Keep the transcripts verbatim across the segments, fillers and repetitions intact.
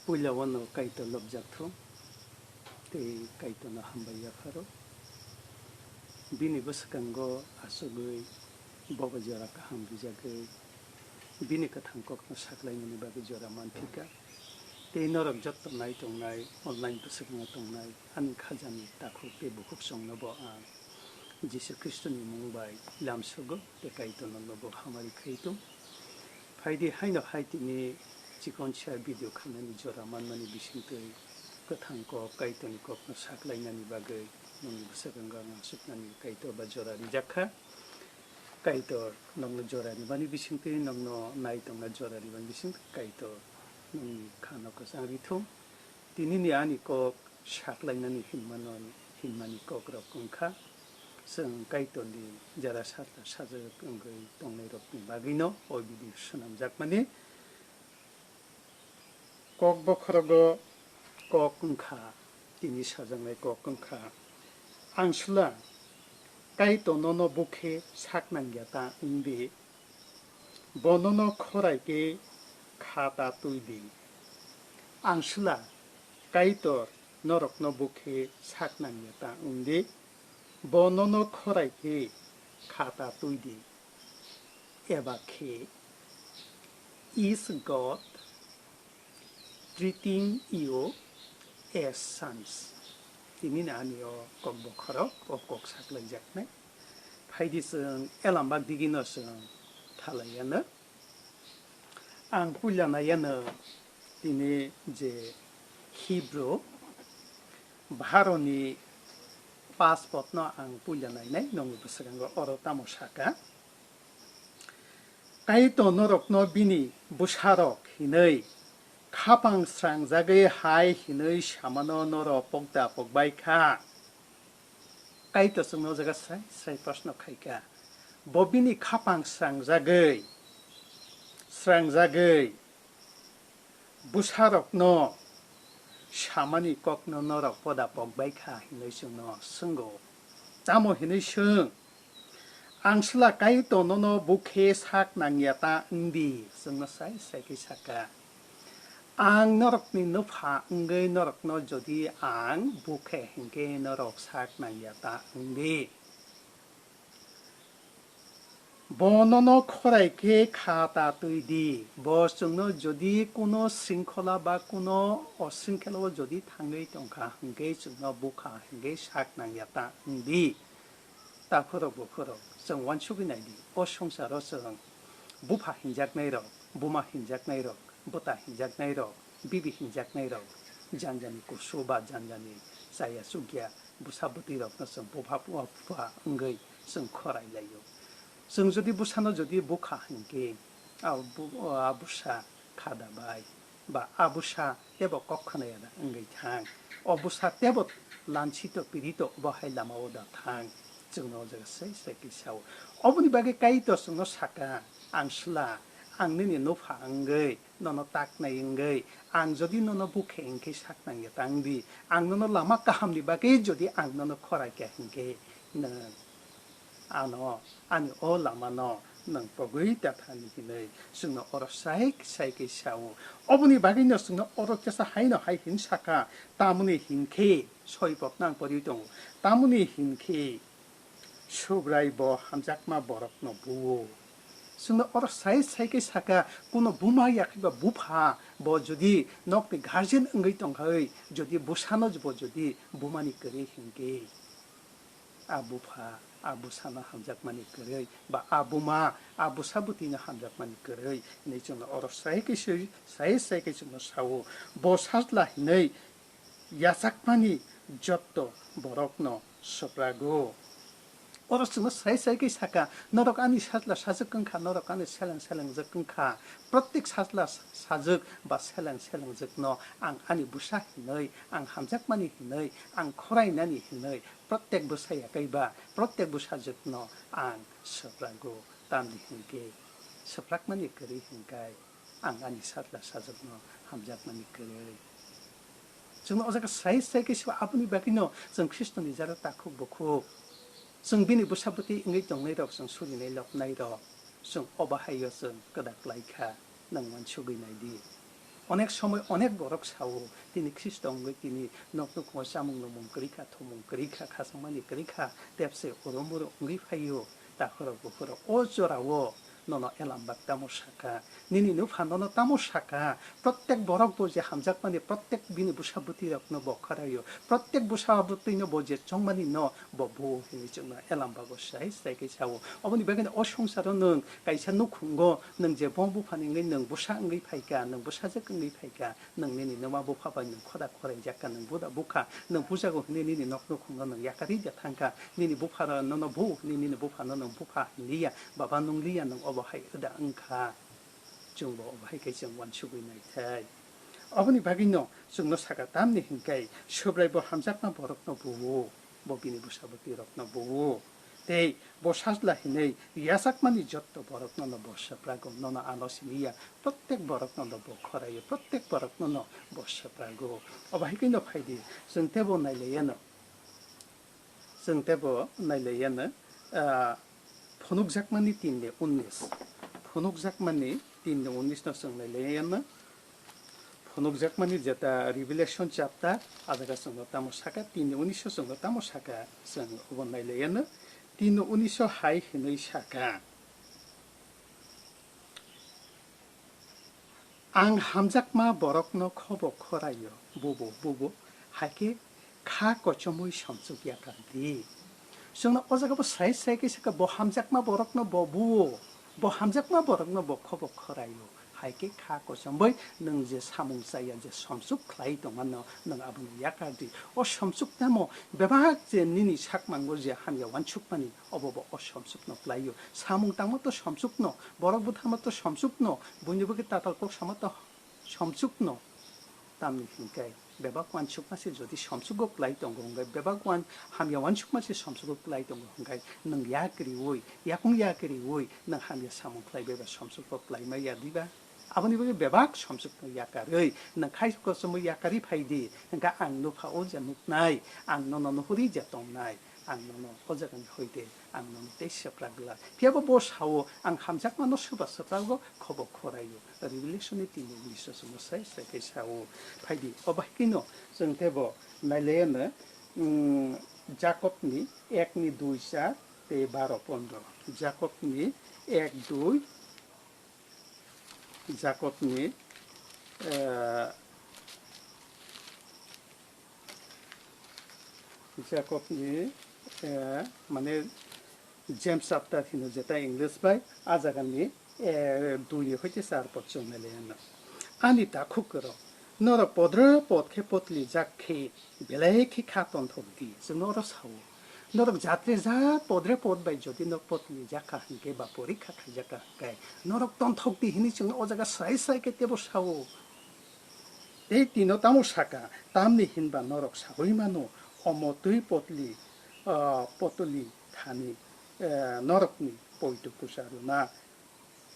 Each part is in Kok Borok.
Puila wano Kaitor lobjakthung tei Kaitorno hambai yapharo. Bini bwswkango asugwi bobo jora kaham rijagwi bini kwthang kokno saklainani bagwi jora manphika. Tei norok jotto nai tongnai, online bwswkango tongnai ani khajani takhuk tei bukhuk chwngnobo ang Jisu Khristoni mung bai lamsogo tei Kaitorno nobo hamari khai tong. Phaidi haino hai tini chikonsa video khamnani jora manmani bisingtwi kwthang kok Kaitorni kokno saklainani bagwi nokni bwswkango ang aswknani Kaitor ba jora rijak kha. Kaitor nokno jora ribani bisingtwi, nokno nai tongna jora ribani bisingtwi Kaitor nokni khano kwchang rithung. Tinini ani kok saklainani hinmano, hinmani kokrok wngkha. Chwng Kaitorni jara sajla sajak wngwi tongnairokni bagwino o video swnamjakmani. Kok bokhorogo kok wngkha, tini sajaknai kok wngkha, Angsla, Kaitor nono bukhe sak nangya ta wngdi, bo nono khorai khe kha ta twi di. Angsla, Kaitor norokno bukhe sak nangya ta wngdi, bo nono khorai khe kha ta twi di. Eba khe, Is God treating you as sons? Tini ni ani o kok bokhorok, o kok saklaijaknai. Phaidi chwng elambak digino chwng thalaiya no. Ang puila naiya no tini je Hebrew bharoni passport no ang puila nainai, nokni bwswkango oro tamo saka. Kaitor norokno bini bwsarok hinwi khapang srangjagwi hai hinwi samano norok pokda pokbai kha. Kaitor chwngno o jaga srai srai proshno khai kha. Bo bini khapang srangjagwi, srangjagwi bwsarokno samani kokno norok poda pokbai kha hinwi chwngno swngo. Tamo hinwi swng? Angsla Kaitor nono bukhe sak nangya ta wngdi, chwngno srai srai khe saka. Ang norokni nupha wngwi norokno jodi ang bukhe hinkhe norok sak nangya ta wngdi. Bo nono khorai khe kha ta twi di. Bo chwngno jodi kuno sringkhola ba kuno osringkhelao jodi thangwi tongkha hinkhe chwngno bukha hinkhe sak nangya ta wngdi. Takhurok bukhurok, chwng uansugwi naidi, o swngcharo chwng bupha hinjaknairok, buma hinjaknairok, bwta hinjaknairok, bibi hinjaknairok, janjani kusu ba janjani chaya chukya bwsa bwtwirokno chwng bupha bupha wngwi chwng khorai laio. Chwng jodi bwsano jodi bukha hinkhe, a bu-, a bwsa khada bai ba a bwsa tebo kok khwnaya da wngwi thang. O bwsa tebo lansito pirito obo hai lamao da thang. Chwngno o jaga srai srai khe sao. Oboni bagwi Kaitor chwngno saka, Angsla, ang nini nupha wngwi, nono taknai wngwi, ang jodi nono bukhe hinkhe sak nangya ta wngdi, ang nono lama kahamni bagwi jodi ang nono khorai kha hinkhe nwng ano ani o lamano nwng pogwi ta thani hinwi chwngno oro sai sai khe sao. Oboni bagwino chwngno oro kesa haino hai hin saka, tamoni hinkhe soi pokno ang poriwi tongo, tamoni hinkhe Subrai bo hamjakma borokno buo. Chwngno oro sai sai khe saka, kuno buma yakhe ba bupha bo jodi nokni guardian wngwi tongkhai, jodi bwsano bo jodi bumani kwrwi hinkhe, a bupha a bwsano hamjakmani kwrwi ba a buma a bwsa bwtwino hamjakmani kwrwi hinwi chwngno oro sai khe swi, sai sai khe chwngno sao. Bo sajla hinwi yachakmani jotto borokno swprago. Oro chwngno sai sai khe saka, norok ani sajla sajwk wngkha, norok ani seleng selengjwk wngkha. Protek sajla sajwk ba seleng selengjwkno ang ani bwsa hinwi, ang hamjakmani hinwi, ang khorainani hinwi, protek bwsa yakaiba, protek bwsajwkno ang swprago. Tamni hinkhe swprakmani kwrwi hinkai ang ani sajla sajwkno hamjakmani kwrwi. Chwngno o jaga sai sai khe sibo aboni bagwino chwng Khristoni jaro takhuk bukhuk. Chwng bini bwsa bwtwi wngwi tongnairok, chwng surinai lobnairok, chwng o bahaio chwng kwdak lai kha, nwng uansugwi nai di. Onek somoi onek borok sao, tini Khristo wngwi tini nok nukhungo chamung nwngmung kwrwi kha, thumung kwrwi kha, khachangmani kwrwi kha, tepse oro moro wngwi phaio, takhorok bukhurok o jorao nono elambak tamo sakha, nini nupha nono tamo sakha, prottek borok bo je hamjakmani prottek bini bwsa bwtwi rokno bo khoraio, prottek bwsa bwtwino bo je chongmani no bo buo hinwi chwngno elambago sai sai khe sao. Oboni bagwi o songsaro nwng kaisa nukhungo nwng je bo buphani wngwi nwng bwsa wngwi phaikha, nwng bwsajwk wngwi phaikha, nwng nini numa bupha bai nwng khoda khoraijak kha, nwng buda bukha, nwng pujago hwnwi nini nok nukhungo nwng yakarwi da thang kha, nini bupha nono bu hwnwi nini bupha no nwng bupha hinliya, baba nungliya, nwng obo hai wda wng kha. Chwngbo obo hai khe chwng uansugwi naithai. Oboni bagwino chwngno sakha tamni hwnkhe Subrai bo hamjakma borokno buo, bo bini bwsa bwtwi rokno buo. Tei bo sajla hinwi yachakmani jotto borokno no bo swprago, nono ano siniya, prottek borokno no bo khoraio, prottek borokno no bo swprago. Obo hai khe no phaidi, chwng teibo nailaiyano, chwng teibo nailaiyano, ah, phunukjakmani tin ni unnis, phunukjakmani tin ni unnis no chwng nailaiyano, phunukjakmani jeta Revelation chapter, a jaga chwngno tamo sakha, tin ni unniso chwngno tamo sakha, chwng obo nailaiyano, tin ni unniso hai hinwi sakha, "Ang hamjakma borokno khobo khoraio, bubo, bubo, hai khe kha kochomwi somsuk yakar di." Chwngno o jaga bo sai sai khe sakha, bo hamjakma borokno bo buo, bo hamjakma borokno bo khobo khoraio, hai khe kha kochomwi nwng je samung chaya je somsuk khlai tongmano nwng abono yakar di. O somsuk tamo bebak je nini sakmango je hamya uansukmani, obo bo o somsukno klaio. Samung tangma to somsukno, borok bwthangma to somsukno, buini bagwi tatal kok sama to somsukno. Tamni hwnkhe bebak uansukma se jodi somsugo klai tongo hwnkhe, bebak uan-, hamya uansukma se somsugo klai tongo hwnkhe, nwng yak riui, yakung yak riui nwng hamya samung khlai beba somsugo klaima ya diba? Aboni bagwi bebak somsukno yakarwi nwng khai kochomwi yakarwi phai di, hwnkhe ang nupha o je nuknai, ang nono nuhuri je tongnai. Ang nono o jagani hoite ang nono tei swprak glak. Phiya bo bo sao, "Ang hamjakmano soba swprago, khobo khoraio." Revelation ni tin ni unniso chwngno sai sai khe sao. Phaidi, o bahai kheno chwng teibo nailaiyano, mm, Jakob ni ek ni dui char tei baro pondro. Jakob ni ek dui, Jakobni, eh, Jakobni, eh, mane James chapter hino jeta English bai, a jagani, eh, dui ni hoite char pod chwng nailaiyano. Ani takhuk rok, norok podra pod khe potli jak khe, belai khe kha tonthok di, chwngno oro sao. Norok jatre jat podre pod bai jodi norok potli jak kha hwnkhe ba porikha khaijak kha hwnkhe norok tonthok di hinwi chwngno o jaga srai srai khe teibo sao. Tei tino tamo saka, tamni hinba norok saui mano, omo twi potli, ah, potli thani, eh, norokni poito kusa rwna.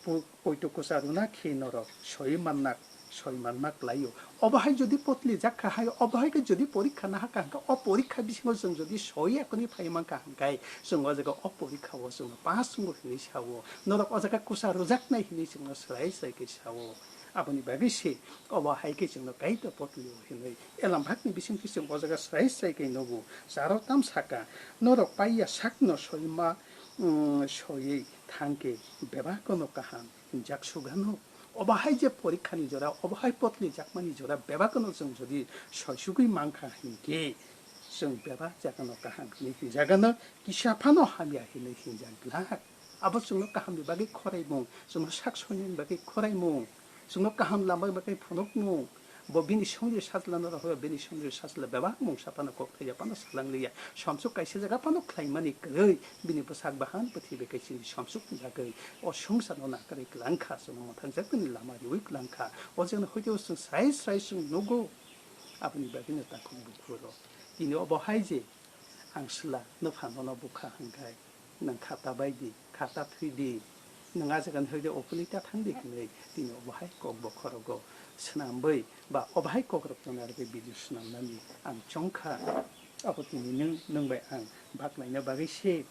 Pu-, poito kusa rwna khe norok soi manna, soi manma klaio. Obo hai jodi potli jak kha hai, obo hai khe jodi porikha naha kha hwnkhe, o porikha bisingo chwng jodi soi yakoni phai mankha hwnkhe, chwng o jaga o porikha o chwng pass wngbo hinwi sao. Norok o jaga kusa rwjaknai hinwi chwngno swrai swrai khe sao. Aboni bagwi se obo hai khe chwngno Kaitor potli o hinwi elam bhakni bisingtwi chwng o jaga swrai swrai khe nugo. Charo tam saka, norok paiya sakno soi ma, mm, soiwi thangkhe bebak no kaham hinjak sugano. Obo hai je porikhani jora, obo hai potli jakmani jora bebak no chwng jodi soisugwi mankha hinkhe, chwng bebak jagano kaham hinwi hinjagano, kisa phano hamya hinwi hinjak glak. Abo chwngno kahamni bagwi khoraimung, chwngno sak soinani bagwi khoraimung, chwngno kaham lama bagwi phunukmung. Bo bini songri sajlano rohoro, bini songri sajla bebak mungsa phano kok thaiya phano salangliya. Somsuk kaisa jaga phano khlaimani kwrwi, bini bwsak bahan pwthwi bai kaisini somsukni bagwi o songsarno nakarwi kwlangkha, chwngno mwthangjakmani lama riwi kwlangkha. O jagano hoite o chwng srai srai chwng nugo. Aboni bagwino takhuk bukhurok tini obo hai je ang sla nupha nono bukha hwnkhe, nwng khata bai di, khata thwi di, nwng a jagani hoide ophulwi ta thang di hinwi tini obo hai kok bokhorogo swnamwi ba obo hai kokrokno narwgwi video swnamnani ang chongkha. Abo tini nwng, nwng bai ang baklaina bagwi se.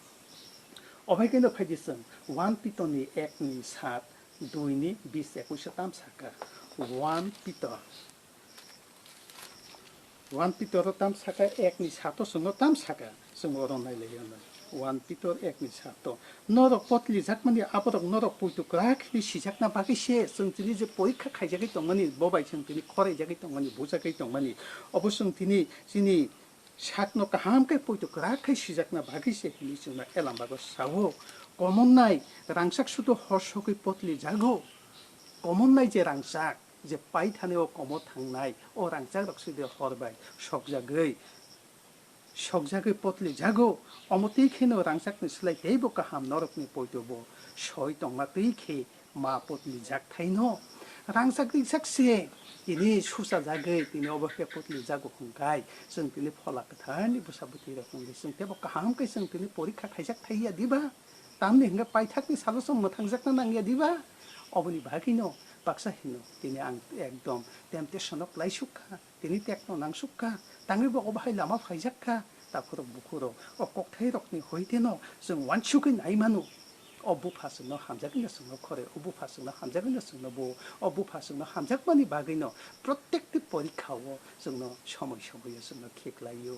Obo hai kheno phaidi chwng one Pitoni ek ni sat, dui ni bis ekuish o tam saka. One Peter. One Peter o tam saka, ek ni sato chwngno tam saka, chwng oro nailai anw. One Peter ek ni sato. Norok potlijakmani aborok norok poito kwrak hwnwi sijakna bagwi se chwng tini je porikha khaijagwi tongmani, bo bai chwng tini khoraijagwi tongmani, bujagwi tongmani. Obo chwng tini chini sakno kaham khe poito kwrak khe sijakna bagwi se hwnwi chwngno Elambago sao. Komonnai rangchak sudo hor sogwi potlijago. Komonnai je rangchak, je paithani o komo thangnai, o rangchakrok sudo hor bai sokjagwi, sokjagwi potlijago. Omo twi kheno rangchakni slai teibo kaham norokni poitobo soi tongma twi khe ma potlijak thaino. Rangchak rijak se tini suchajagwi tini obo khe potlijago hwnkhai chwng tini Phola Kwtharni bwsa bwtwirok wngwi chwng teibo kaham khe chwng tini porikha khaijak thaiya diba? Tamni hwnkhe paithakni salo chwng mwthangjakna nangya diba? Oboni bagwino baksa hino tini ang ekdom temptation o klaisuk kha. Tini tekno nangsuk kha, tangwi bo obo hai lama phaijak kha. Takhurok bukhurok, o kokthairokni hoiteno chwng uansugwi nai mano. O bupha chwngno hamjakgwino chwngno khore, o bupha chwngno hamjakgwino chwngno bo, o bupha chwngno hamjakmani bagwino protekti porikha-o chwngno somoi somoi-o chwngno khiklaio.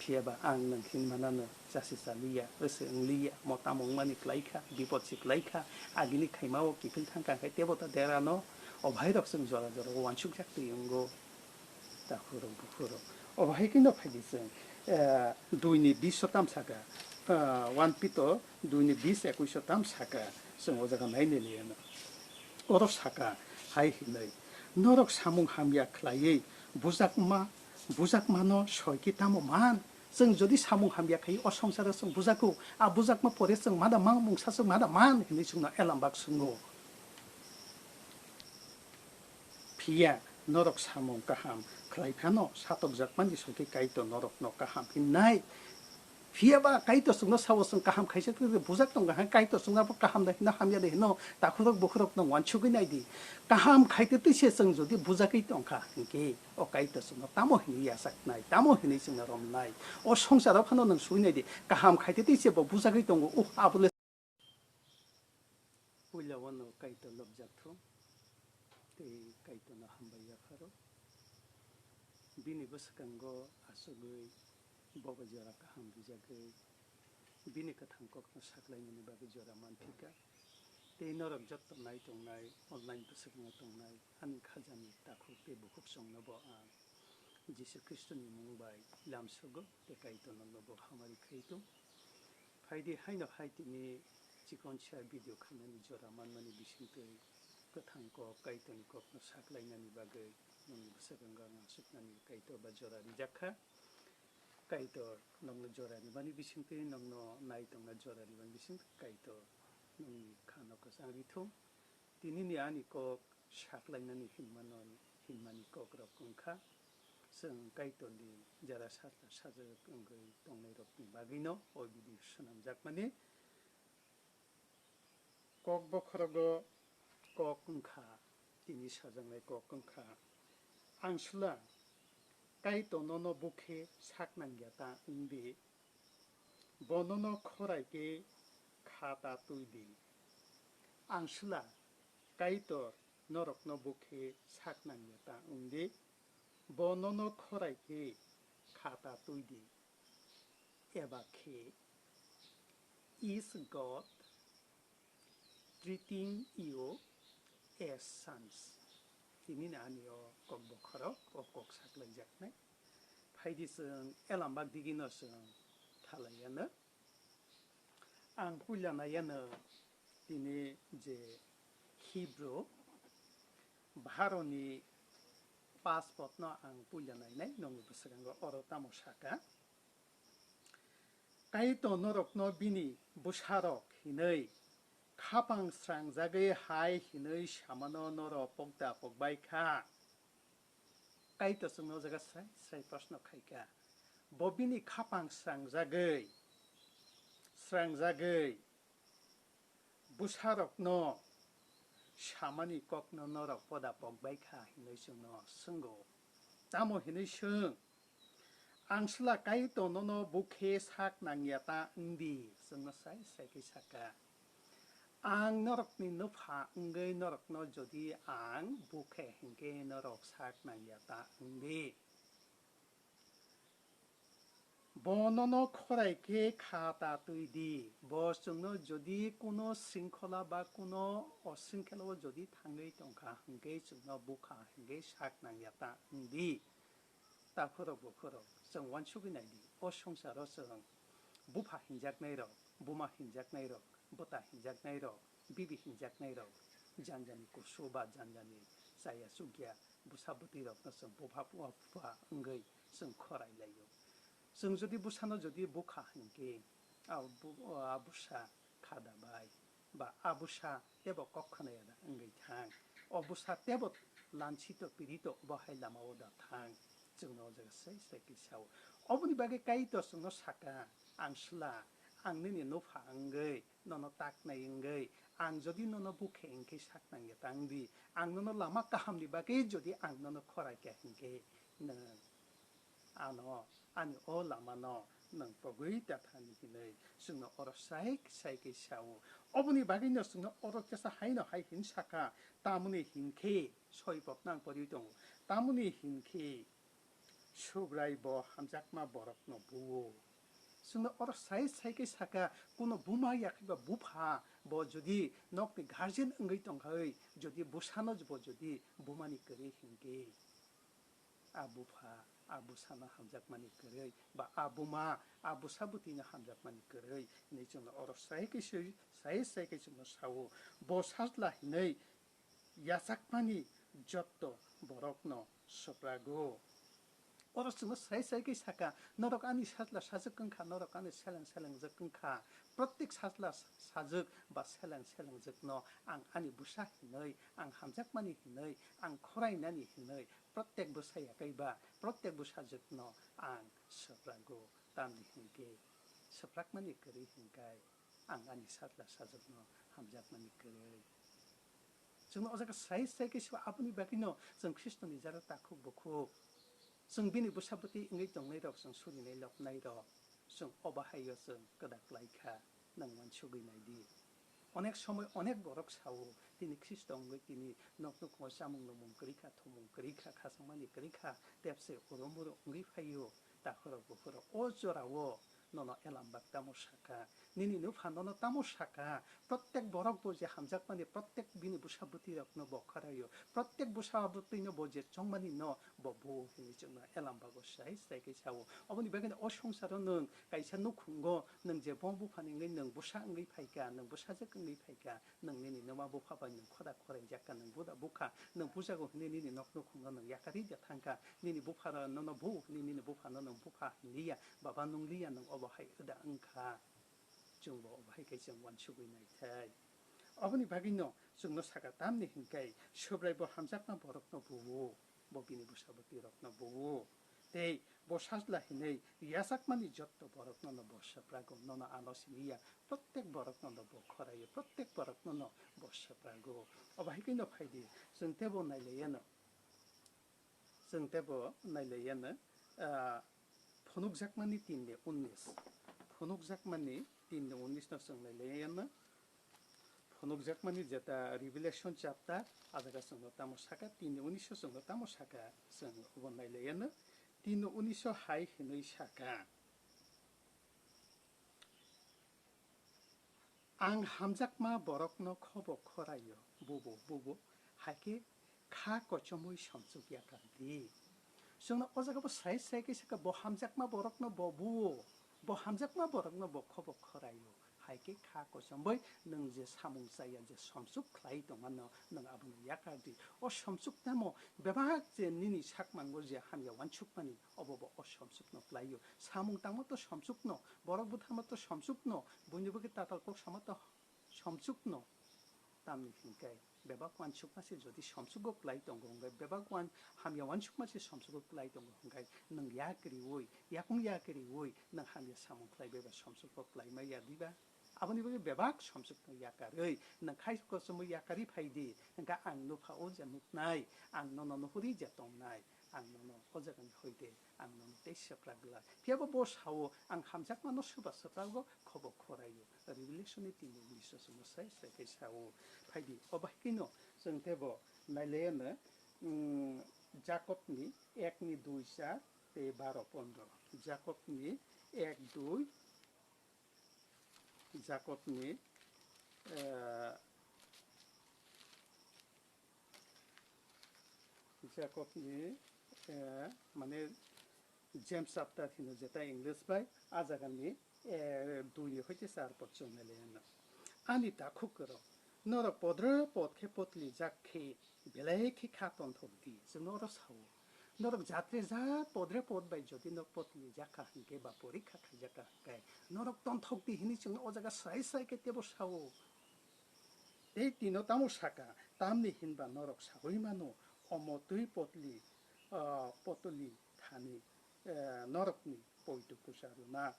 Phiya ba ang nwng hinmanano chasi chaliya, wse wngliya, mo tamo wngmani klaikha, bipot se klaikha, agini khaima-o kiphil thangkha khe tebo ta derano, o bhairok chwng jora jora uansukjak twi wngo. Takhurok bukhurok. Obo hai kheno phaidi chwng, eh, dui ni bis o tam saka, eh, one Peter dui ni bis ekuish o tam saka, chwng o jaga nai nai liya no. Oro saka, hai hinwi, norok samung hamya khlaiwi bujakma, bujakmano soi khe tamo man? Chwng jodi samung hamya khai o songsaro chwng bujago, a bujakma pore chwng mada mang mungsa chwng mada man hinwi chwngno Elambak swngo. Phiya norok samung kaham khlai phano satokjakmani soi khe Kaitor norokno kaham hinnai. Phiya ba Kaitor chwngno sao chwng kaham khaijak twi bujak tongkha, Kaitor chwngno abo kaham da hino hamya da hino takhurok bukhurokno uansugwi nai di. Kaham khai twi se chwng jodi bujagwi tongkha hinkhe o Kaitor chwngno tamo hinwi yachaknai, tamo hinwi chwngno romnai. O songsaro phano nwng sui nai di. Kaham khai twi se bo bujagwi tongo, uh, abo le Puila wano Kaitor lobjak thung, tei Kaitorno hambai yapharo. Bini bwswkango achugwi bobo jora kaham rijagwi, bini kwthang kokno saklainani bagwi jora manphika. Tei norok jotto nai tongnai, online bwswkango tongnai, ani khajani takhuk tei bukhuk chwngnobo ang Jisu Khristoni mung bai lamsogo tei Kaitor nokno bo hamari khai tong. Phaidi haino hai tini chikonsa video khainani jora manmani bisingtwi kwthang kok Kaitorni kokno saklainani bagwi nokni bwswkango ang aswknani Kaitor ba jora rijak kha. Kaitor nokno jora rimani bisingtwi nokno nai tongna jora rimani bisingtwi Kaitor nokni khano kwchang rithung. Tinini ani kok saklainani hinmano, hinmani kokrok wngkha. Chwng Kaitorni jara sajla sajak wngwi tongnairokni bagwino o video swnamjakmani. Kok bokhorogo kok wngkha, tini sajaknai kok wngkha, Angsula, Kaitor nono bukhe sak nangya ta wngdi. Bo nono khorai khe kha ta twi di. Angsula, Kaitor norokno bukhe sak nangya ta wng di. Bo nono khorai khe kha ta twi di. Eba khe, is God treating you as sons? Tini ni ani o kok bokhorok, o kok saklaijaknai. Phaidi chwng Elambak digino chwng thalaiya no. Ang puila naiya no tini je Hebrew bharoni passport no ang puila nainai, nokni bwskango oro tamo saka. Kaitor norokno bini bwsarok hinwi khapang srangjagwi hai hinwi samano norok pokda pokbai kha. Kaitor chwngno o jaga srai srai proshno khai kha. Bo bini khapang srangjagwi, srangjagwi bwsarokno samani kokno norok poda pokbai kha hinwi chwngno swngo. Tamo hinwi swng? Angsula Kaitor nono bukhe sak nangya ta wng di, chwngno srai srai khe saka. Ang norokni nupha wngwi norokno jodi ang bukhe hinkhe norok sak nangya ta wngdi. Bo nono khorai khe kha ta twi di. Bo chwngno jodi kuno sringkhola ba kuno osringkhelao jodi thangwi tongkha hinkhe chwngno bukha hinkhe sak nangya ta wngdi. Takhurok bukhurok chwng uansugwi naidi, o swngcharo chwng bupha hinjaknairok, buma hinjaknairok, bwta hinjaknairok, bibi hinjaknairok, janjani kusu ba janjani chaya chukya bwsa bwtwirokno chwng bupha bupha wngwi chwng khorai laio. Chwng jodi bwsano jodi bukha hinkhe, a bu-, a bwsa khada bai ba a bwsa tebo kok khwnaya da wngwi thang. O bwsa tebo lansito pirito bo hai lamao da thang. Chwngno o jaga sai sai khe sao. Oboni bagwi Kaitor chwngno saka, "Ang sla, ang nini nupha wngwi, nono taknai wngwi, ang jodi nono bukhe hinkhe sak nangya ta wngdi, ang nono lama kahamni bagwi jodi ang nono khorai kha hinkhe nwng ano ani o lamano nwng pogwi ta thani," hinwi chwngno oro sai sai khe sao. Oboni bagwino chwngno oro kesa haino hai hin saka, tamoni hinkhe soi pok nang pori tongo, tamoni hinkhe Subrai bo hamjakma borokno buo. Chwngno oro sai sai khe saka, kuno buma yakhe ba bupha bo jodi nokni guardian wngwi tongkhai, jodi bwsano bo jodi bumani kwrwi hinkhe, a bupha a bwsano hamjakmani kwrwi, ba a buma a bwsa bwtwino hamjakmani kwrwi hinwi chwngno oro sai khe swi, sai sai khe chwngno sao. Bo sajla hinwi yachakmani jotto borokno swprago. Oro chwngno sai sai khe saka, "Norok ani sajla sajwk wngkha, norok ani seleng selengjwk wngkha." Protek sajla sajwk ba seleng selengjwkno ang ani bwsa hinwi, ang hamjakmani hinwi, ang khorainani hinwi, protek bwsa yakaiba, protek bwsajwkno ang swprago. Tamni hinkhe swprakmani kwrwi hinkai ang ani sajla sajwkno hamjakmani kwrwi. Chwngno o jaga sai sai khe sibo aboni bagwino chwng Khristoni jaro takhuk bukhuk, chwng bini bwsa bwtwi wngwi tongnairok, chwng surinai lobnairok, chwng o bahaio chwng kwdak lai kha, nwng uansugwi nai di. Onek somoi onek borok sao, tini Khristo wngwi tini nok nukhungo chamung nwngmung kwrwi kha, thumung kwrwi kha, khachangmani kwrwi kha, tepse uro muro wngwi phaio. Takhurok bukhurok, o jorao nono elambak tamo saka, nini nupha nono tamo saka, protek borok bo je hamjakmani, protek bini bwsa bwtwirokno bo khoraio, protek bwsa bwtwino bo je chongmani no bo buo hinwi chwngno elambago sai sai khe sao. Oboni bagwino o swngcharo nwng kaisa nukhungo nwng je bo buphani wngwi nwng bwsa wngwi phaikha, nwng bwsajwk wngwi phaikha, nwng nini numa bupha bai nwng khoda khoraijak kha, nwng buda bukha, nwng pujago hinwi nini nok nukhungo nwng yakarwi da thang kha, nini bupha nono bu hinwi nini bupha no nwng bupha hinliya, baba nungliya, nwng obo hai wda wng kha. Chwngbo obo hai khe chwng uansugwi naithai. Oboni bagwino chwngno saka tamni hinkhai Subrai bo hamjakma borokno buo, bo bini bwsa bwtwirokno buo. Tei bo sajla hinwi yachakmani jotto borokno no bo swprago, nono ano siniya, protek borokno no bo khoraio, protek borokno no bo swprago. Obo hai khe no phaidi, chwng tebo nailaiyano, chwng tebo nailaiyano, ah, phunukjakmani tin ni unnis, phunukjakmani tin ni unnis no chwng nailaiyano. Phunukjakmani jeta Revelation chapter, a jaga chwngno tamo saka, tin ni unis o chwngno tamo saka, chwng obo nailaiyano. Tin ni unis o hai hinwi saka, "Ang hamjakma borokno khobo khoraio, bubo, bubo, hai khe kha kochomwi somchuk yakar di." Chwngno o jaga bo sai sai khe saka, bo hamjakma borokno bo buo, bo hamjakma borokno bo khobo khoraio, hai khe kha kochomwi nwng je samung chaya je somchuk khlai tongmano nwng abono yakar di. O somchuk tamo bebak je nini sakmango je hamya uansukmani, obo bo o somchukno klaio. Samung tangma to somchukno, borok bwtharma to somchukno, buini bagwi tatal kok sama to somchukno. Tamni hinkhe bebak uansukma se jodi somchugo klai tongo hwnkhe, bebak uan-, hamya uansukma se somchugo klai tongo hwnkhe, nwng yak riui, yakung yak riui nwng hamya samung khlai beba somchugo klai maya diba? Aboni bagwi bebak somsokno yakarwi, nwng khai kochomwi yakarwi phai di, hwnkhe ang nukha o je nuknai, ang nono nuhuri je tongnai, ang nono o jagani hoite, ang nono tei swprak glak. Phiya bo bo sao, ang hamjakmano swba swprago, khobo khoraio. Revelation ni tin ni unis o chwngno sai sai khe sao. Phai di, o bahai kheno chwng teibo nai le ano, mm, Jakob ni ek ni dui char tei baro pondro. Jakob ni ek dui, Jakob ni, eh, Jakob ni, eh, mane James chapter hino jeta English bai, a jaga ni, eh, dui ni hoite char pod chwng nai le ano. Ani takhuk rok, norok podre pod khe potli jak khe, belai khe kha tonthok di, chwng oro sao. Norok jatre jat podre pod bai jodi nok potli jak kha hwnkhe ba porikha khaijak kha hwnkhe, norok tonthok di hwnwi chwng o jaga srai srai khe tebo sao. Tei tino tamo saka, tamni hinba norok saui mano, omo twi potli, ah, potli thani, eh, norokni poito kusa rwna,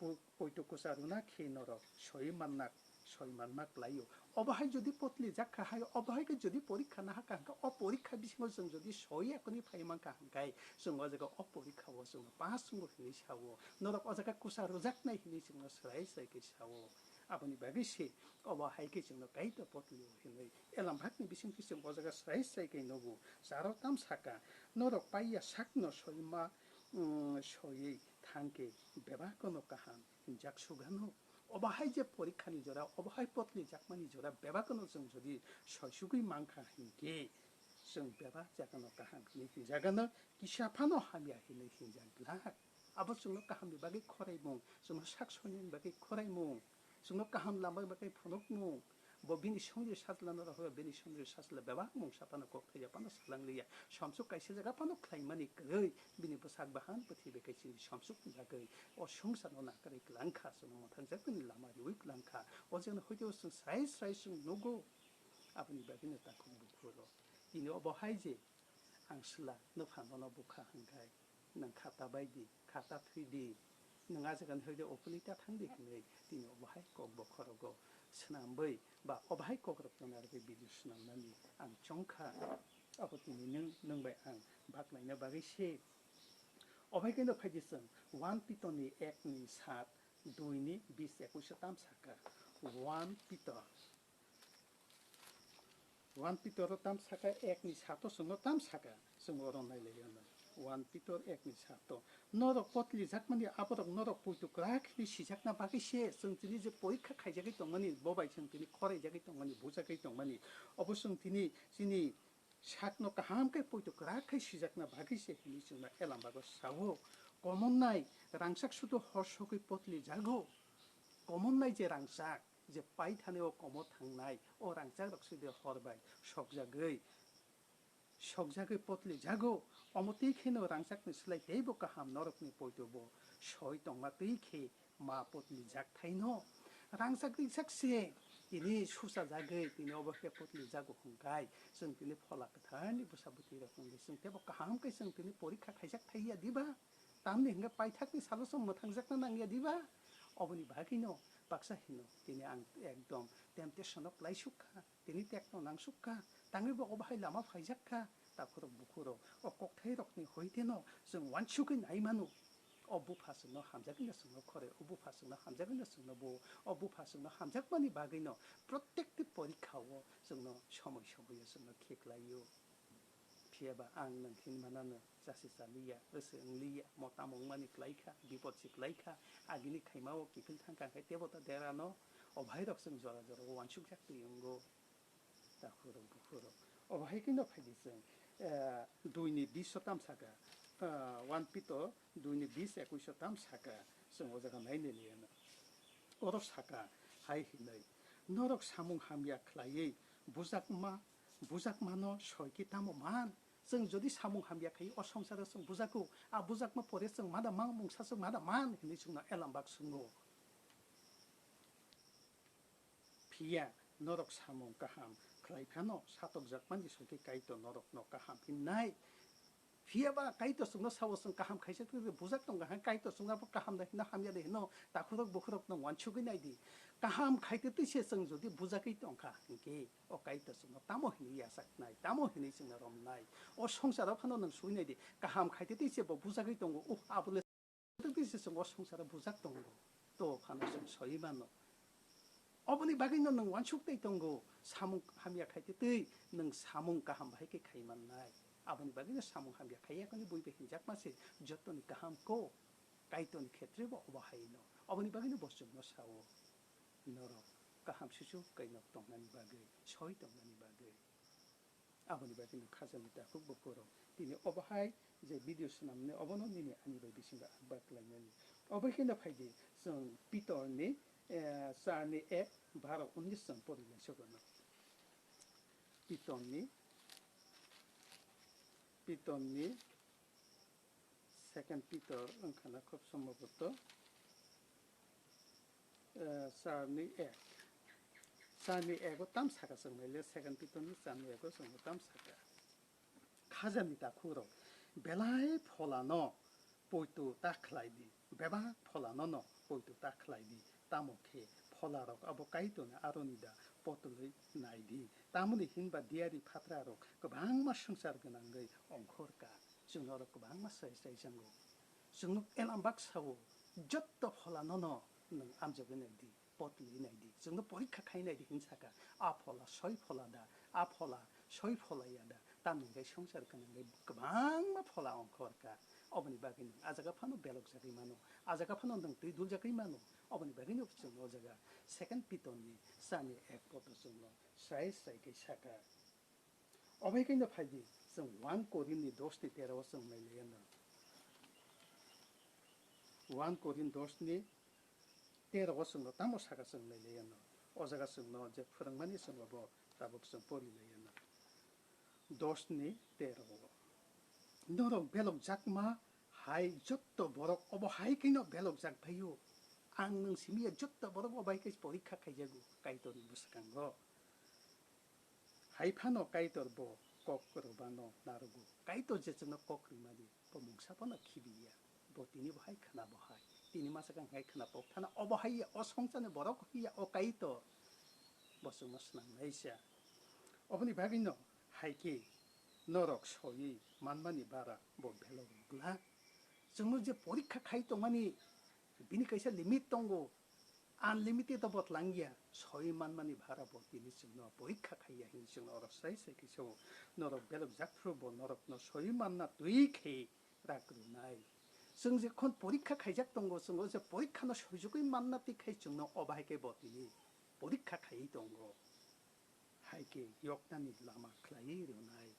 po-, poito kusa rwna khe norok soi manna, soi manma klaio. Obo hai jodi potli jak kha hai, obo hai khe jodi porikha naha kha hwnkhe, o porikha bisingo chwng jodi soi yakoni phai mankha hwnkhe, chwng o jaga o porikha o chwngno pass wngo hinwi sao. Norok o jaga kusa rwjaknai hinwi chwngno swrai swrai khe sao. Aboni bagwi se obo hai khe chwngno Kaitor potli o hinwi Elambakni bisingtwi chwng o jaga srai srai khe nugo. Charo tam saka, norok paiya sakno soima, mm, soiwi thangkhe bebakno kaham hinjak sugano. Obo hai je porikhani jora, obo hai potli jakmani jora bebakno chwng jodi soisugwi mankha hinkhe, chwng bebak jagano kaham hinwi hinjagano, kisa phano hamya hinwi hinjak glak. Abo chwngno kahamni bagwi khoraimung, chwngno sak soinani bagwi khoraimung, chwngno kaham lama bagwi phunukmung. Bo bini songjoi sajlano rohoro, bini songjoi sajla bebak mungsa phano kok thaiya phano salangliya. Somsok kaisa jaga phano khlaimani kwrwi, bini bwsak bahan bwthai bai kaisini somsokni bagwi o songsarno nakarwi kwlangkha, chwngno mwthangjakmani lama riwi kwlangkha. O jagano hoite o chwng srai srai chwng nugo. Aboni bagwino takhuk bukhuk rok. Tini obo hai je ang sla, nwpha nono bukha hwnkhe, nwng khata bai di, khata thwi di, nwng a jagani hoide ophulita thang di hwnwi tini obo hai kok bokhorogo swnamwi ba obo hai kokrokno narwgwi video swnamnani ang chongkha. Abo tini nwng, nwng bai ang baklaina bagwi se. Obo hai kheno phai di chwng one Pitor ni ek ni sat, dui ni bis ekush o tam saka. One Pitor One Pitor o tam saka, ek ni sato chwngno tam saka, chwng oro nai lai ano. One Pitor ek ni sato. Norok potli jakmani aborok norok poito kwrak hwnwi sijakna bagwi se chwng tini je porikha khaijagwi tongmani, bo bai chwng tini khoraijagwi tongmani, bujagwi tongmani. Obo chwng tini chini sakno kaham khe poito kwrak khai sijakna bagwi se hwnwi chwngno Elambago sao. Komonnai rangchak sudu hor sogwi potli jago. Komonnai je rangchak, je paithani o komo thangnai, o rangchak rok side hor bai sokjagwi, sokjagwi potli jago. Omo twi kheno rangchakni slai teibo kaham norokni poito bo soi tongma twi khe ma potli jak thaino. Rangchak ringchak se tini susa jagwi tini obo khe potli jago hwnkhai chwng tini Phola Kwtharni bwsa bwtwi rok wngwi chwng teibo kaham khe chwng tini porikha khaijak thaiya diba? Tamni hwnkhe paithakni salo chwng mwthangjakna nangya diba? Oboni bagwino baksa hino, tini ang ekdom temptation o klaisuk kha, tini tekno nangsuk kha, tangwi bo obo hai lama phaijak kha. Takhurok bukhurok, o kokthairokni hoiteno chwng uansugwi nai mano. O bupha chwngno hamjagwino chwngno khore, o bupha chwngno hamjagwino chwngno bo, o bupha chwngno hamjakmani bagwino protekti porikha o chwngno somoi somoi o chwngno kheklaio. Phiya ba ang nwng hinwi manano, chasi chaliya, wse wngliya, mo tamo wngmani klaikha, bipot se klaikha, agini khaima o kiphil thangkha khe tebo ta derano, o bhairok chwng jora jora o uansukjak twi wngo. Takhurok bukhurok. O bahai khe no phaidi chwng, eh, dui ni bis o tam saka, eh, one Pitor dui ni bis ekush o tam saka, chwng o jaga nai nai liya no. Oro saka hai hinwi, norok samung hamya khlaiwi bujakma, bujakmano soi khe tamo man? Chwng jodi samung hamya khai o songsaro chwng bujago, a bujakma pore chwng mada mang mungsa chwng mada man hinwi chwngno Elambak swngo. Phiya norok samung kaham khlai phano satokjakmani soi khe Kaitor norokno kaham hinnai. Phiya ba Kaitor chwngno sao, chwng kaham khaisa twi bujak tongkha, hai Kaitor chwngno abo kaham de hino, hamya de hino, takhurok bukhurok nwng uansugwi nai di. Kaham khaitwi twi se chwng jodi bujagwi tongkha hinkhe, o Kaitor chwngno tamo hinwi yachaknai, tamo hinwi chwngno romnai? O swngcharo phano nwng sui nai di, kaham khaitwi twi se bo bujagwi tongo, uh, abo le twi se chwng o swngcharo bujak tongo, to phano chwng soi mano. Oboni bagwino nwng uansuk tei tongo, samung hamya khaitwi twi nwng samung kaham bahai khe khai mannai. Aboni bagwino samung hamya khaiya koni bui bai hinjakma se jotoni kaham kho, Kaitorni khetre bo obo haino. Oboni bagwino bo chwngno sao, norok kaham suchuk kainok tongnani bagwi, soi tongnani bagwi. Aboni bagwino khajani takhuk bukhurok tini obo hai je video swnamni obono nini ani bai bisingo ang ba khlainani. Obo kheno phaidi chwng Pitorni, eh, charni ek, baro unis chwng pori lai sogono. Pitorni, Pitorni Second Peter wngkha na khub somboboto, eh, charni ek. Charni ego tam saka chwng naile, Second Peter ni charni ego chwng tam saka. Khajani takhukrok, belai pholano poito ta khlai di, bebak pholano no poito ta khlai di, tamo khe pholarok abo Kaitorni aroni da potolwi nai di. Tamoni hinba diyari phatrarok kwbangma swngchar gwnangwi ongkhorka. Chwng norok kwbangma sai sai chango. Chwng elam baksa-o jotto pholano no nwng amjogwi nai di, potolwi nai di, chwngno porikha khai nai di hin saka. A phola soi phola da, a phola soi phola ya da, tamni hwnkhe swngchar gwnangwi kwbangma phola ongkhorka. Oboni bagwi nwng a jaga phano belokjagwi mano, a jaga phano nwng twi duljagwi mano. Oboni bagwino chwng o jaga Second Peter ni chani ek poto chwngno srai srai khe saka. Obo hai khe no phai di, chwng one Korinth ni dos ni tero o chwng nai lai anw. One Korinth dos ni tero o chwng no tamo saka chwng nai lai anw. O jaga chwng no je phwrwng mani chwng bo tabuk chwng pori lai anw. Dos ni tero o. Norok belok jakma hai jotto borok obo hai khe no belok jak phai o. Ang nwng simi ya jotto borok obo hai khe porikha khaijago Kaitor ni bwskango. Hai phano Kaitor bo kok rwbano narogo. Kaitor je chwngno kok rwmani, bo mungsa phano khibiya. Bo tini bo hai khna bo hai. Tini masa kang hai khna pok thana obo hai ya, o songchani borok hai ya, o Kaitor. Bo chwngno swnamnaisa. Oboni bagwino hai khe norok soiwi manmani bara bo belok rwgwla. Chwngno je porikha khai tongmani, bini kaisa limit tongo. Unlimited obo tlang ya, soi manmani bhara bo tini chwngno porikha khaiya hinwi chwngno oro sai sai khe sao. Norok belok jak phuru bo norokno soi manna twi khe rak rwnai. Chwng jekhon porikha khaijak tongo, chwng o je porikha no soijagwi manna twi khai chwngno obo hai khe bo tini porikha khaiwi tongo. Hai khe yoknani lama khlaiwi rwnai.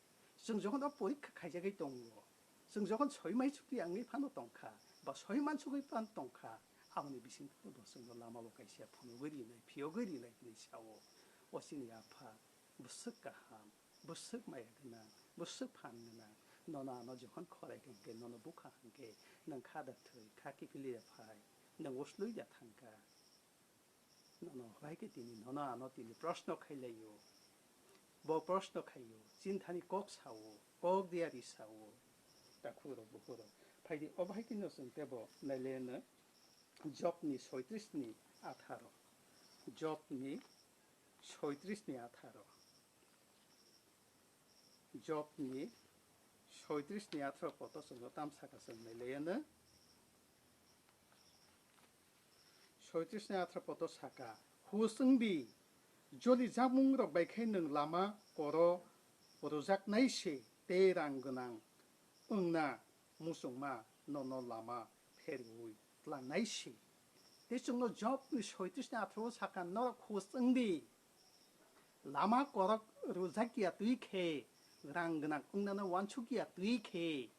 Chwng jokhon o porikha khaijagwi tongo, chwng jokhon soi mai chukli wngwi phano tongkha, ba soi mansugwi phano tongkha, aboni bisingtwi bo chwngno lama bo kaisa phunugwi rinai, phiyogwi rinai hinwi sao. O chini Apha, bwswk kaham, bwswk maya gwnang, bwswk phan gwnang, nono ano jokhon khorai kha hwnkhe, nono bukha hwnkhe, nwng kha da thwi, kha kiphilwi da phai, nwng uslwi da thangkha. Nono bai khe tini nono ano tini proshno khailaio. Bo proshno khaio, chinthani kok sao, kok diari sao. Takhurok bukhurok. Phaidi obo hai khe no chwng tebo naileno Jobni soitris ni atharo. Jobni soitris ni atharo. Jobni soitris ni atharo poto chwngno tam saka chwng nailaiano. Soitris ni atharo poto saka, hus wng di, joli jakmung rok bai khe nwng lama koro rwjaknai se tei rang gwnang wngna muchungma nono lama pherwi tlangnai se. Tei chwngno Jobni soitris ni atharo saka, norok hus wng di. Lama korok rwjak ya twi khe, rang gwnang wngnano uansuk ya twi khe,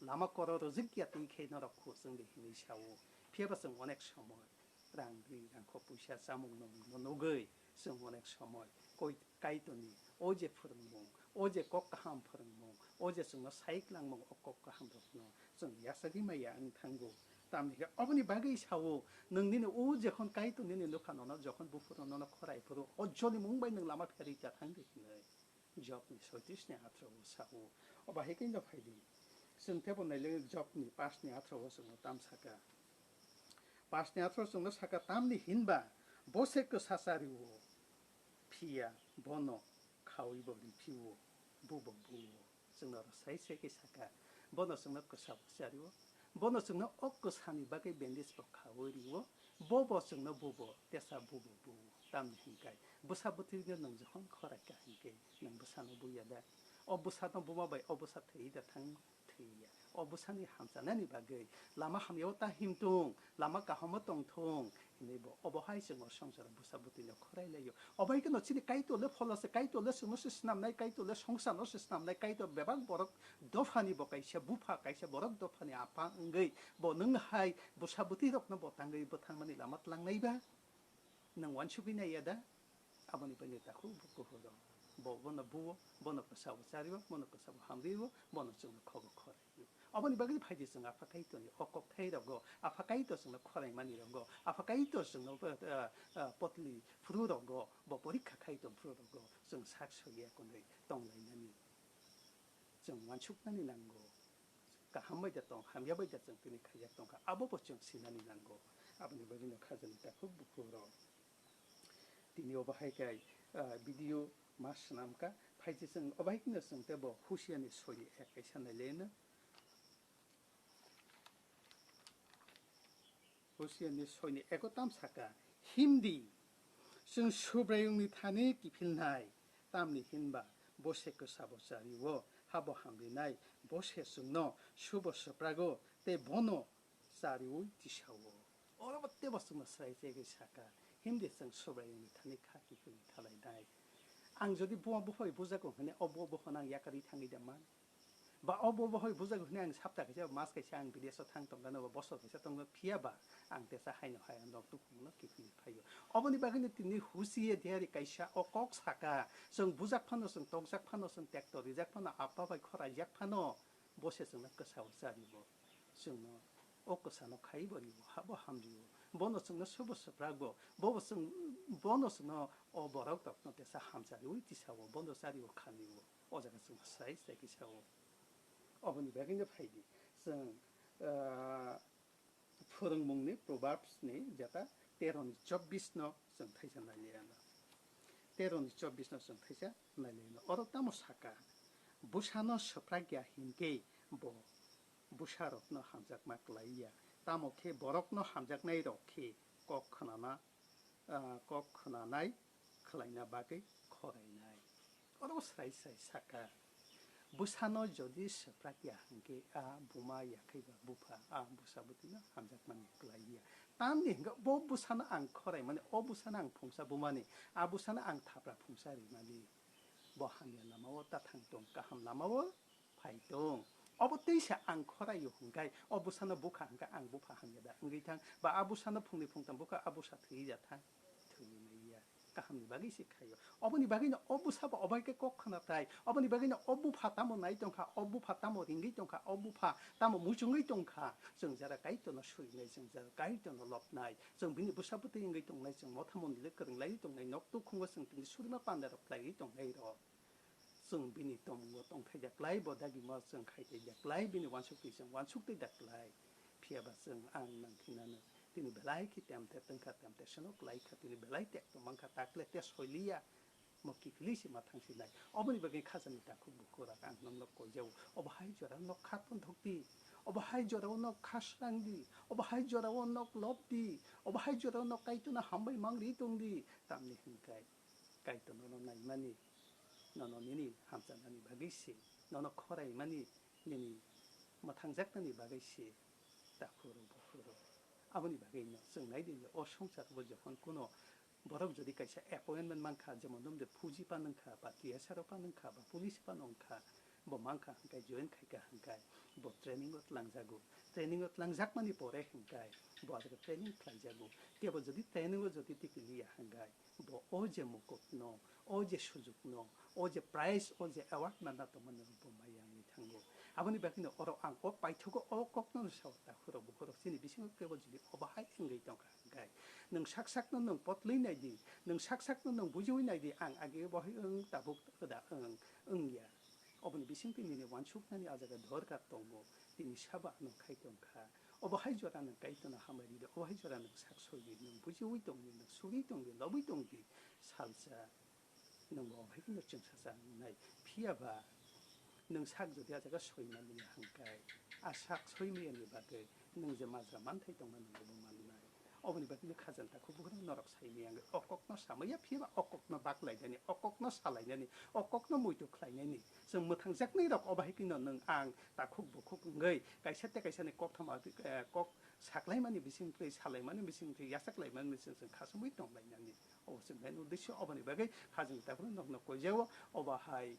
lama korok rwjak ya twi khe norok hus wng di hinwi sao. Phiya ba chwng onek somoi rang ri, rang kho puisa, chamung nwng no nugwi chwng onek somoi koi Kaitorni o je phwrwngmung, o je kok kaham phwrwngmung, o je chwngno sai klangmung, o kok kaham rokno chwng yachagwi maya wng thango. Tamni khe oboni bagwi sao, nwng nini o jekhon Kaitor nini nukha nono jokhon buphuru nono khorai phuru, o joni mung bai nwng lama pherwi ta thang di hinwi. Jobni soitris ni atharo o sao. Obo hai khe no phai di. Chwng teibo nailai Jobni pasni athro o chwngno tam saka. Pasni athro chwngno saka, tamni hinba bo se kwsa chario, phiya bono khaui bo riphi-o, bubo buo. Chwngno oro sai sai khe saka, bono chwngno kwsa bo chario, bono chwngno o kwsani bagwi bandage bo khaui rio, bobo chwngno bubo tesa bubo buo. Tamni hinkai bwsa bwtwino nwng jokhon khorai kha hinkhe nwng bwsano buya da? O bwsano buma bai o bwsa thwi da thang? Thwiya. O bwsani hamchanani bagwi lama hamyao ta himthung, lama kahamo tongthung hinwi bo obo hai chwng o songsaro bwsa bwtwino khorai laio. Obo hai kheno chini Kaitor le phola se, Kaitor le chwngno se snamnai, Kaitor le songsarno se snamnai, Kaitor bebak borok dophani bo kaisa bupha, kaisa borok dophani apha wngwi bo nwng hai bwsa bwtwirokno bo tangwi bwthangmani lama tlangnai ba? Nwng uansugwi naiya da? Aboni bagwi takhuk bukhuk horo. Bo bono buo, bono kwsao chario, bono kwsao hamrio, bono chwngno khogo khoraio. Aboni bagwi phaidi chwng Apha Kaitorni o kokthairokgo, Apha Kaitor chwngno khoraimani rogo, Apha Kaitor chwngno, eh, eh, potli phuru rogo, bo porikha khai tong phuru rogo, chwng sak soiya konwi tonglainani. Chwng uansuknani nango. Kaham bai da tong, hamya bai da chwng tini khaijak tongkha, abo bo chwng sinani nango. Aboni bagwino khajani takhuk bukhuk rok. Tini obo hai kai, ah, video ma swnam kha, phai se chwng obo hai kheno chwng tei bo Husiani soi ni ek kaisa nai le no. Husiani soi ni eko tam saka, himdi, chwng Subraiyungni thani kiphilnai, tamni hinba bo se kwsa bo chario, habo hamrinai, bo se chwngno subo swprago, tei bono chariui tisao. Oro bo tebo chwngno srai chegwi saka, himdi chwng Subraiyungni thani kha kiphilwi thalainai. Ang jodi buma buphai bujago hwnwi, o buma buphano ang yakarwi thangwi da man? Ba o buma buphai bujago hwnwi ang sapta kaisa, mas kaisa ang bidesh o thang tongkha, no ba bosor kaisa tongkha, phiya ba ang tesa haino hai ang nok tukhungno kiphilwi phaio. Oboni bagwino tini Husia diari kaisa o kok saka, chwng bujak phano, chwng tokjak phano, chwng tekto rijak phano, apha bai khoraijak phano, bo se chwngno kwsao chario. Chwngno o kwsano khai bo rio, habo hamrio. Bono chwngno subo swprago, bobo chwng, bono chwngno o borok rokno tesa hamchariui tisao, bono chario khamio. O jaga chwng sai sai khe sao. Oboni bagwino phaidi chwng, ah, Phwrwngmungni Proverbs ni jeta tero ni chobbish no chwng thaisa nai le ano. Tero ni chobbish no chwng thaisa nai le ano. Oro tamo saka, bwsano swprak ya hinkhe bo bwsarokno hamjakma klai ya, tamo khe borokno hamjaknairok khe kok khnana, ah, kok khnanai khlaina bagwi khorainai. Oro srai srai saka, bwsano jodi swprak ya hinkhe a buma ya khe ba bupha a bwsa bwtwino hamjakmani klai ya. Tamni hwnkhe bo bwsano ang khoraimani, o bwsano ang phungsa bumani, a bwsano ang thapra phungsa rimani. Bo hamya lamao ta thang tong, kaham lamao phai tong. Obo teisa ang khoraio hwnkhe, o bwsano bukha hwnkhe ang bupha hamya da wngwi thang, ba a bwsano phungni phungtam bukha, a bwsa thwi ya thang, thwi manya. Kahamni bagwi se khaio. Oboni bagwino o bwsa bo obo hai khe kok khna tai. Oboni bagwino o bupha tamo nai tongkha, o bupha tamo ringwi tongkha, o bupha tamo muchungwi tongkha. Chwng jara Kaitorno surinai, chwng jara Kaitorno lobnai, chwng bini bwsa bwtwi wngwi tongnai, chwng motha mondile kwrwng laiwi tongnai, nok tukhungo chwng tini surima pandarok khlaiwi tongnairok. Chwng bini tongmungo tongthai da klai, bo dagimo chwng khai twi da klai, bini uansuk twi chwng uansuk twi da klai. Phiya ba chwng ang nang khinano tini belai khe tem te tongkha, tem te seno klai kha, tini belai tek tong mankha, takle te soiliya, mo kiphilwi se ma thang sinai. Oboni bagwi khajani takhuk bukhuk rak ang nokno koijao. Obo hai jora nok kha ton thok di, obo hai jora o nok kha srang di, obo hai jora o nok lob di, obo hai jora o nok Kaitorno hambai mang ri tong di, tamni hwnkhe Kaitor nono naimani, nono nini hamchanani bagwi se, nono khoraimani, nini mwthangjaknani bagwi se, takhuk rok bukhuk rok. Aboni bagwi no chwng nai di, o swngchar bo jokhon kuno borok jodi kaisa appointment mankha, jemon dum de fuji pan wngkha, ba T S R o pan wngkha, ba police pan wngkha, bo mankha hwnkhe join khaikha hwnkhe bo training o twlangjago, training o twlangjakmani pore hwnkhe bo ajak training khlaijago, kebo jodi training o jodi tikiliya hwnkhe bo o je mukutno, o je sujukno, o je prize, o je award manna tongmani rok bo maya wngwi thango. Aboni bagwino oro ang o paithago o kokno sao, takhuk rok bukhuk rok chini bisingo kebo jodi obo hai wngwi tongkha hwnkhe nwng sak sakno nwng potlwi nai di, nwng sak sakno nwng bujiui nai di, ang age bo hai wng tabuk da wng wngya. Oboni bisingtwi nini wansuknani a jaga dorkar tongo, tini sabo ano khai tongkha. Obo hai jora nwng Kaitorno hambai ridi, obo hai jora nwng sak soi di, nwng bujiwi tong di, nwng suri tong di, lobwi tong di, salsa nwng bo obo hai kheno chwngsacha wngnai. Phiya ba nwng sak jodi a jaga soi manliya hwnkhai, a sak soi miyani bagwi nwng je majra manthai tongma nwng bo mannai. Oboni bagwino khajang takhuk bukhuk norok saimaya wngwi o kokno samaya, phiya ba o kokno baklainani, o kokno salainani, o kokno muitu khlainani. Chwng mwthangjaknai rok obo hai kheno nwng ang takhuk bukhuk wngwi kaisa tei kaisani kokthoma, eh, kok saklaimani bisingtwi, salaimani bisingtwi, yachaklaimani bisingtwi chwng khasumwi tonglainani. Obo chwng main uddesyo, oboni bagwi khajang takhuk nokno koijao, obo hai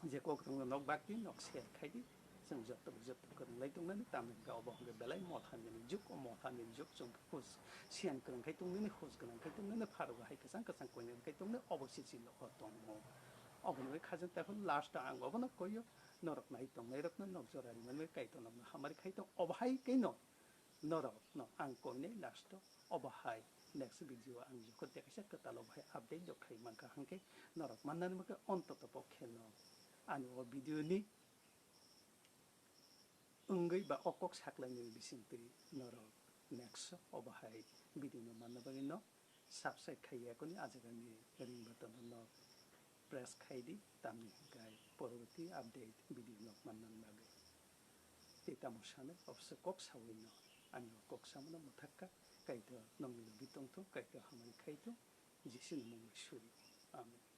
je kok rwngno nok bakti nok share khaidi, chwng joto joto kwrwnglai tongnani, tamni hwnkhe obo hwnkhe belai motha nini juk, o motha nini juk chwng hus siyan kwrwng khai tongnani, hus gwnang khai tongnani, pharugo hai kwchang kwchang koinani khai tongnani, obo se chini o tongo. Oboni bai khajang takhuk last o ang obono koio, norok nai tongnai rokno nok jora rimani bai Kaitor nokno hamari khai tong, obo hai khe no norokno ang koinai last o. Obo hai next video ang jokhon tei kaisa kwtal obo hai update rok khai mankha, hwnkhe norok mannani bagwi ontoto pokhe no ani o video ni wngwi ba o kok saklainani bisingtwi norok next obo hai video no manna bagwi no subscribe khai ya kuni, a jaga ni ring button no press khai di, tamni hwnkhe poroboti update video no manna bagwi. Tei tamo sanai, obwse kok sawi no ani o kok samano mwthakka, Kaitor nokni logi tongthung, Kaitor hamari khai thung, Jisuni mungwi suri. Amen.